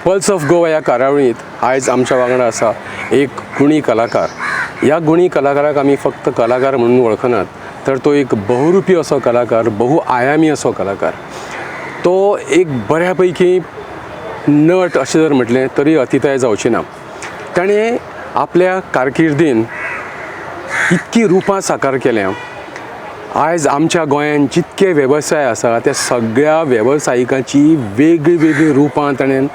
Pulse of Goa ह्या कार्यावळींत आयज आमच्या वांगडा आसा एक गुणी कलाकार. ह्या गुणी कलाकाराक आमी फक्त कलाकार म्हणून वळखनात, तर तो एक बहुरुपी असो कलाकार, बहुआयामी असो कलाकार. तो एक बऱ्या पैकी नट अशें जर म्हटलें तरी अतिताय जावची ना. ताणें आपल्या कारकिर्दीन इतकी रुपां साकार केल्या. आयज आमच्या गोंयांत जितके वेवसाय आसा त्या सगळ्या वेवसायिकांची वेगळीं वेगळीं रुपां ताणें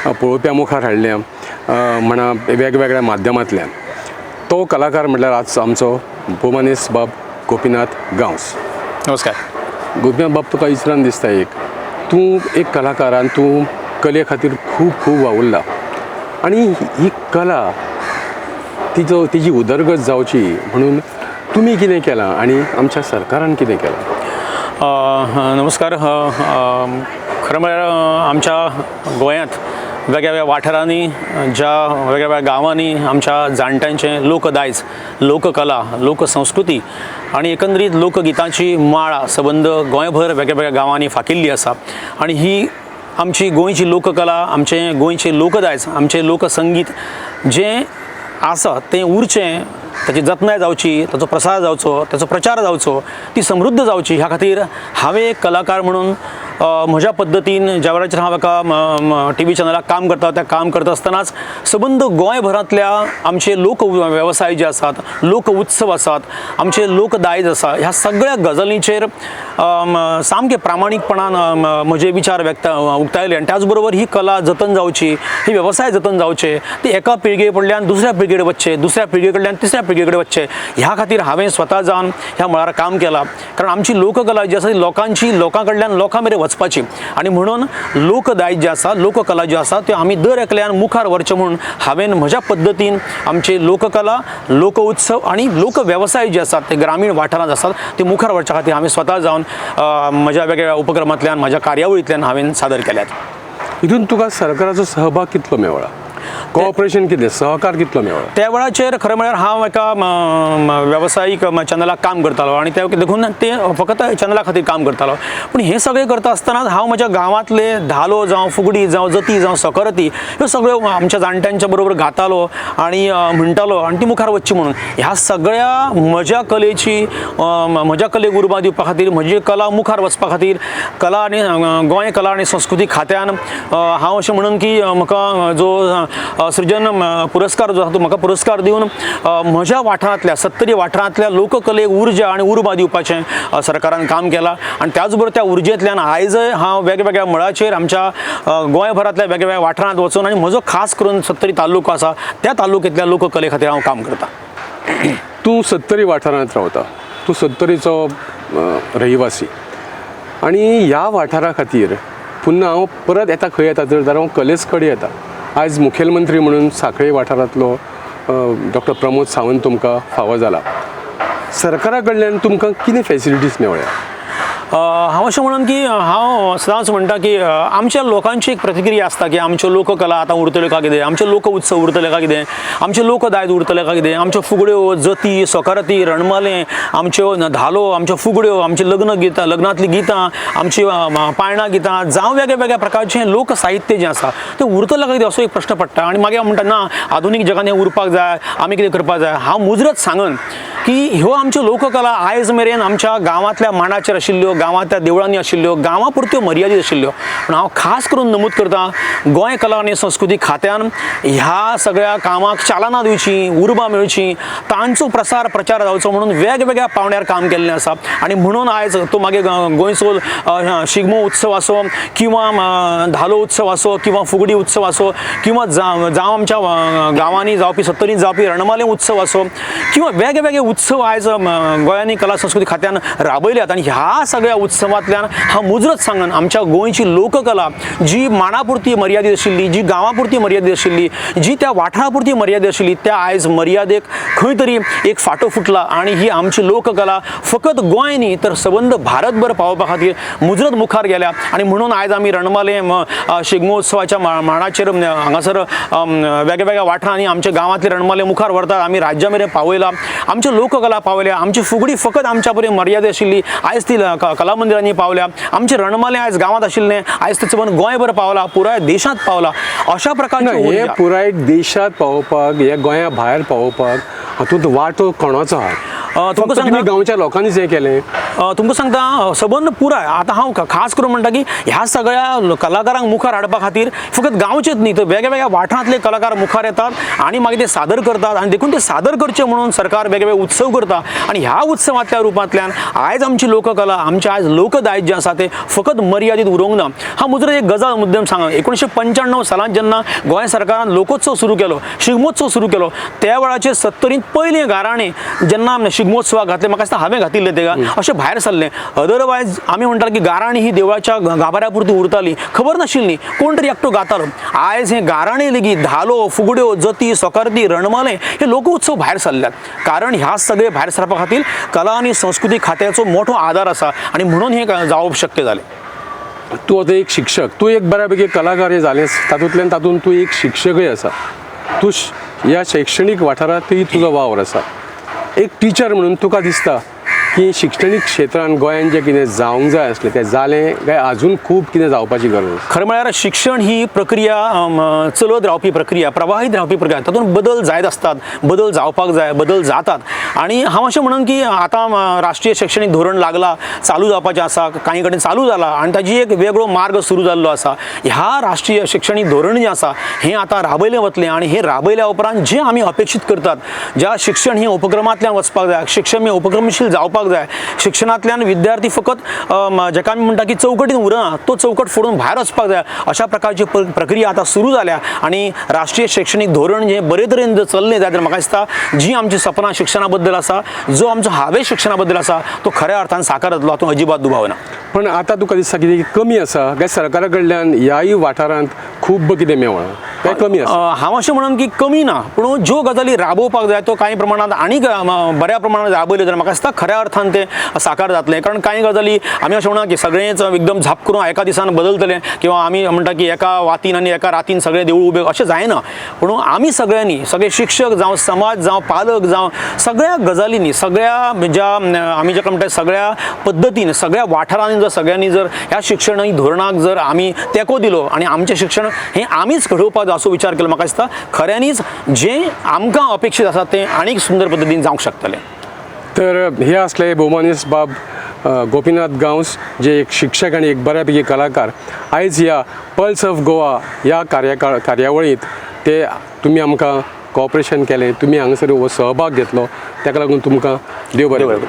पळोवप्या मुखार हाडल्या, म्हणा वेगवेगळ्या माध्यमांतल्यान. तो कलाकार म्हटल्यार आज आमचो भोवमानेस्त बाब गोपीनाथ गांवस. नमस्कार. गोपीनाथ बाब, तुका विचारान दिसता, एक तूं एक कलाकार आनी तूं कले खातीर खूब खूब वावुरला आनी ही कला तिजो तिजी उदरगत जावची म्हणून तुमी कितें केलां आनी आमच्या सरकारान कितें केलां? नमस्कार. खरें म्हळ्यार आमच्या गोंयांत वेगळ्या वाठारांनी, ज्या वेगळ्या गांवांनी आमच्या जाणट्यांचें लोकदायज, लोककला, लोकसंस्कृती आनी एकंदरीत लोकगितांची माळा सबंद गोंयभर वेगळ्या गांवांनी फाकिल्ली आसा आनी ही आमची गोंयची लोककला, आमचें गोंयचें लोकदायज, आमचें लोकसंगीत जें आसा तें उरचें, ताची जतनाय जावची, ताचो प्रसार जावचो, ताचो प्रचार जावचो, ती समृद्ध जावची, ह्या खातीर हांवें एक कलाकार म्हणून म्हज्या पद्दतीन ज्या वेळाचेर हांव एका टीव्ही चॅनलाक काम करता, त्या काम करता आसतनाच सबंद गोंयभरांतल्या आमचे लोक वेवसाय जे आसात, लोक उत्सव आसात, आमचे लोकदायज आसा, ह्या सगळ्या गजालींचेर सामके प्रामाणीकपणान म्हजे विचार व्यक्त उक्तायले. आनी त्याच बरोबर ही कला जतन जावची, ही वेवसाय जतन जावचे, ती एका पिळगे कडल्यान दुसऱ्या पिळगेकडेन वचचे, दुसऱ्या पिळगे कडल्यान तिसऱ्या पिळगे कडेन वचचे, ह्या खातीर हांवें स्वता जावन ह्या मळार काम केलां. कारण आमची लोककला जी आसा ती लोकांची, लोकां कडल्यान लोकां मेरेन वचपाची आनी म्हणून लोकदायज जें आसा, लोककला ज्यो आसा त्यो आमी दर एकल्यान मुखार व्हरच्यो म्हूण हांवें म्हज्या पद्दतीन आमची लोककला, लोकउत्सव आनी लोकवेवसाय जे आसात ते ग्रामीण वाठारांत आसात ते मुखार व्हरच्या खातीर हांवें स्वता जावन म्हज्या वेगवेगळ्या उपक्रमांतल्यान, म्हज्या कार्यावळींतल्यान हांवें सादर केल्यात. हितून तुका सरकाराचो सहभाग कितलो मेवळा, कॉपरेशन कितलें, सहकार कितलो मेवळा? त्या वेळाचेर खरें म्हळ्यार हांव एका वेवसायीक चॅनलाक काम करतालो आनी ते देखून ते फकत चॅनला खातीर काम करतालो. पूण हें सगळें करता आसतना हांव म्हज्या गांवांतले धालो जावं, फुगडी जावं, जती जावं, सकरती ह्यो सगळ्यो आमच्या जाणट्यांच्या बरोबर गातालो आनी म्हणटालो आनी ती मुखार वचची म्हणून ह्या सगळ्या म्हज्या कलेची, म्हज्या कलेक उर्बा दिवपा खातीर, म्हजी कला मुखार वचपा खातीर कला आनी गोंय कला आनी संस्कृती खात्यान हांव अशें म्हणून की म्हाका जो सृजन पुरस्कार जो आसा तो म्हाका पुरस्कार दिवन म्हज्या वाठारांतल्या, सत्तरी वाठारांतल्या लोककलेक उर्जा आनी उर्बा दिवपाचें सरकारान काम केलां. आनी त्याच बरोबर त्या उर्जेंतल्यान आयजय हांव वेगवेगळ्या मळाचेर आमच्या गोंयभरांतल्या वेगवेगळ्या वाठारांत वचून आनी म्हजो खास करून सत्तरी तालुको आसा त्या तालुक्यांतल्या लोककले खातीर हांव काम करता. तूं सत्तरी वाठारांत रावता, तूं सत्तरीचो रहिवासी आनी ह्या वाठारा खातीर पुन्हा हांव परत येता. खंय येता तर जाल्यार हांव कलेच कडेन येता. आयज मुखेलमंत्री म्हणून सांखळे वाठारांतलो डॉक्टर प्रमोद सावंत तुमकां फावो जाला. सरकारा कडल्यान तुमकां कितें फेसिलिटीज मेवळ्या? हांव अशें म्हणून की हांव सदांच म्हणटा की आमच्या लोकांची एक प्रतिक्रिया आसता की आमच्यो लोककला आतां उरतल्यो काय कितें, आमचे लोक उत्सव उरतले काय कितें, आमचे लोकदायज उरतले काय कितें, आमच्यो फुगड्यो, जती, सोकारती, रणमालें, आमच्यो धालो, आमच्यो फुगड्यो, आमची लग्न गितां, लग्नांतलीं गितां, आमची पाळणां गितां जावं वेगळ्या वेगळ्या प्रकारचें लोकसाहित्य जें आसा तें उरतलें काय कितें असो एक प्रश्न पडटा. आनी मागीर हांव म्हणटा ना, आधुनीक जगान हें उरपाक जाय, आमी कितें करपाक जाय. हांव मुजरत सांगन की ह्यो आमच्यो लोककला आयज मेरेन आमच्या गांवांतल्या मांडाचेर आशिल्ल्यो, गांवांतल्या देवळांनी आशिल्ल्यो, गांवां पुरत्यो मर्यादीत आशिल्ल्यो. पूण हांव खास करून नमूद करता, गोंय कला आनी संस्कृती खात्यान ह्या सगळ्या कामाक चालना दिवची, उर्बा मेळची, तांचो प्रसार प्रचार जावचो म्हणून वेगवेगळ्या पावंड्यार काम केल्लें आसा. आनी म्हणून आयज तो मागीर गोंयचो शिगमो उत्सव आसो किंवा धालो उत्सव आसो किंवा फुगडी उत्सव आसो किंवा जावं आमच्या गांवांनी जावपी, सत्तरींत जावपी रणमाले उत्सव आसो किंवा वेगवेगळे उत्सव आयज गोंयांनी कला संस्कृती खात्यान राबयल्यात. आनी ह्या सगळ्या उत्सवांतल्यान हांव मुजरत सांगन, आमच्या गोंयची लोककला जी मांडापुरती मर्यादीत आशिल्ली, जी गांवापुरती मर्यादीत आशिल्ली, जी त्या वाठारापुरती मर्यादीत आशिल्ली, त्या आयज मर्यादेक खंय तरी एक फाटो फुटला आनी ही आमची लोककला फकत गोंय न्ही तर सबंद भारतभर पावोवपा खातीर मुजरत मुखार गेल्या. आनी म्हणून आयज आमी रणमाले शिगमो उत्सवाच्या मांडाचेर हांगासर वेगळ्या वेगळ्या वाठारांनी आमच्या गांवांतले रणमाले मुखार व्हरतात, आमी राज्या मेरेन पावयला. आमच्यो लोककला पावल्या. आमची फुगडी फकत आमच्या पर्यंत मर्यादा आशिल्ली, आयज ती कला मंदिरांनी पावल्या. आमचे रणमालें आयज गांवांत आशिल्लें, आयज तें चबन गोंयभर पावला, पुराय देशांत पावला. अशा प्रकारची हे ऊर्जा. पुराय देशात पावोवपाक, हे गोंया भायर पावोवपाक हातूंत वांटो कोणाचो आहा? तुमकां फक्त तुमी सांगता, गांवच्या लोकांनीच हें केलें? तुमकां सांगता, सबंद पुराय आतां हांव खास करून म्हणटा की ह्या सगळ्या कलाकारांक मुखार हाडपा खातीर फकत गांवचेच न्ही तर वेगळ्या वेगळ्या वाठारांतले कलाकार मुखार येतात आनी मागीर ते सादर करतात आनी देखून ते सादर करचे म्हणून सरकार वेगवेगळे उत्सव करता आनी ह्या उत्सवांतल्या रुपांतल्यान आयज आमची लोककला, आमचें आयज लोकदायज जें आसा तें फकत मर्यादीत उरूंक ना. हांव मुजरत एक गजाल मुद्दम सांगा, 1995 सालांत जेन्ना गोंय सरकारान लोकोत्सव सुरू केलो, शिगमोत्सव सुरू केलो, त्या वेळाचेर सत्तरींत पयलें गाराणें जेन्ना शिगमोत्सवाक घातलें, म्हाका दिसता हांवें घातिल्लें तेका, अशें भायर सरलें. अदरवायज आमी म्हणटाले की गाराणी ही देवळाच्या गाभाऱ्या पुरती उरताली, खबर नाशिल्ली, कोण तरी एकटो गातालो. आयज हें गाराणें लेगीत धालो, फुगड्यो, जती, सोकार्ती, रणमालें हे लोकोत्सव भायर सरल्यात. कारण ह्या सगळे भायर सरपा खातीर कला आनी संस्कृती खात्याचो मोठो आदार आसा आनी म्हणून हें जावप शक्य जालें. तूं आतां एक शिक्षक, तूं एक बऱ्यापैकी कलाकार हें जालेंच, तातूंतल्यान तातूंत तूं एक शिक्षकय आसा. तूं ह्या शैक्षणीक वाठारांतूय तुजो वावर आसा. एक टिचर म्हणून तुका दिसता की शिक्षणीक क्षेत्रान गोंयान जें कितें जावंक जाय आसलें तें जालें काय अजून खूब कितें जावपाची गरज आसा? खरें म्हळ्यार शिक्षण ही प्रक्रिया चलत रावपी प्रक्रिया, प्रवाहीत रावपी प्रक्रिया, तातूंत बदल जायत आसतात, बदल जावपाक जाय, बदल जातात. आनी हांव अशें म्हणन की आतां राष्ट्रीय शिक्षणीक धोरण लागला, चालू जावपाचें आसा, कांय कडेन चालू जाला आनी ताजी एक वेगळो मार्ग सुरू जाल्लो आसा. ह्या राष्ट्रीय शिक्षणीक धोरण जें आसा हें आतां राबयलें वतलें आनी हें राबयल्या उपरांत जें आमी अपेक्षीत करतात, ज्या शिक्षण हें उपक्रमांतल्यान वचपाक जाय, शिक्षण हें उपक्रमशील जावपाक जाय, शिक्षणांतल्यान विद्यार्थी फकत जेका आमी म्हणटा की चौकटीन उरना, तो चौकट फोडून भायर वचपाक जाय, अशा प्रकारची प्रक्रिया आतां सुरू जाल्या. आनी राष्ट्रीय शिक्षणीक धोरण जें बरे तरेन जर चल्लें जायत जाल्यार म्हाका दिसता जी आमची सपनां शिक्षणा बद्दल आसा, जो आमचो हावेस शिक्षणा बद्दल आसा, तो खऱ्या अर्थान साकार जातलो, हातूंत अजिबात दुबाव ना. पण आतां तुका दिसता कितें कमी आसा काय सरकारा कडल्यान ह्याय वाठारांत खूब कितें मेवळां काय कमी आसा? हांव अशें म्हणन की कमी ना, पूण ज्यो गजाली राबोवपाक जाय तो कांय प्रमाणांत आनीक बऱ्या प्रमाणांत राबयल्यो जाल्यार म्हाका दिसता खऱ्या अर्थान तें साकार जातलें. कारण कांय गजाली आमी अशें म्हणा की सगळेंच एकदम झाप करून एका दिसान बदलतलें किंवा आमी म्हणटा की एका वातीन आनी एका रातीन सगळें देवूळ उबें, अशें जायना. पूण आमी सगळ्यांनी, सगळे शिक्षक जावं, समाज जावं, पालक जावं, सगळ्या गजालींनी, सगळ्या ज्या आमी जेका म्हणटा सगळ्या पद्दतीन, सगळ्या वाठारांनी जर सगळ्यांनी जर ह्या शिक्षणीक धोरणाक जर आमी तेंको दिलो आनी आमचें शिक्षण हें आमीच घडोवपाक जाय असो विचार केलो, म्हाका दिसता खऱ्यांनीच जें आमकां अपेक्षीत आसा तें आनीक सुंदर पद्दतीन जावंक शकतलें. तर हे असले भोवमानेस्त बाब गोपीनाथ गांवस, जे एक शिक्षक आनी एक बऱ्यापैकी कलाकार, आयज ह्या पल्स ऑफ गोवा ह्या कार्यावळींत ते तुमी आमकां कॉपरेशन केलें, तुमी हांगासर हो सहभाग घेतलो, ताका लागून तुमकां देव बरें करूं.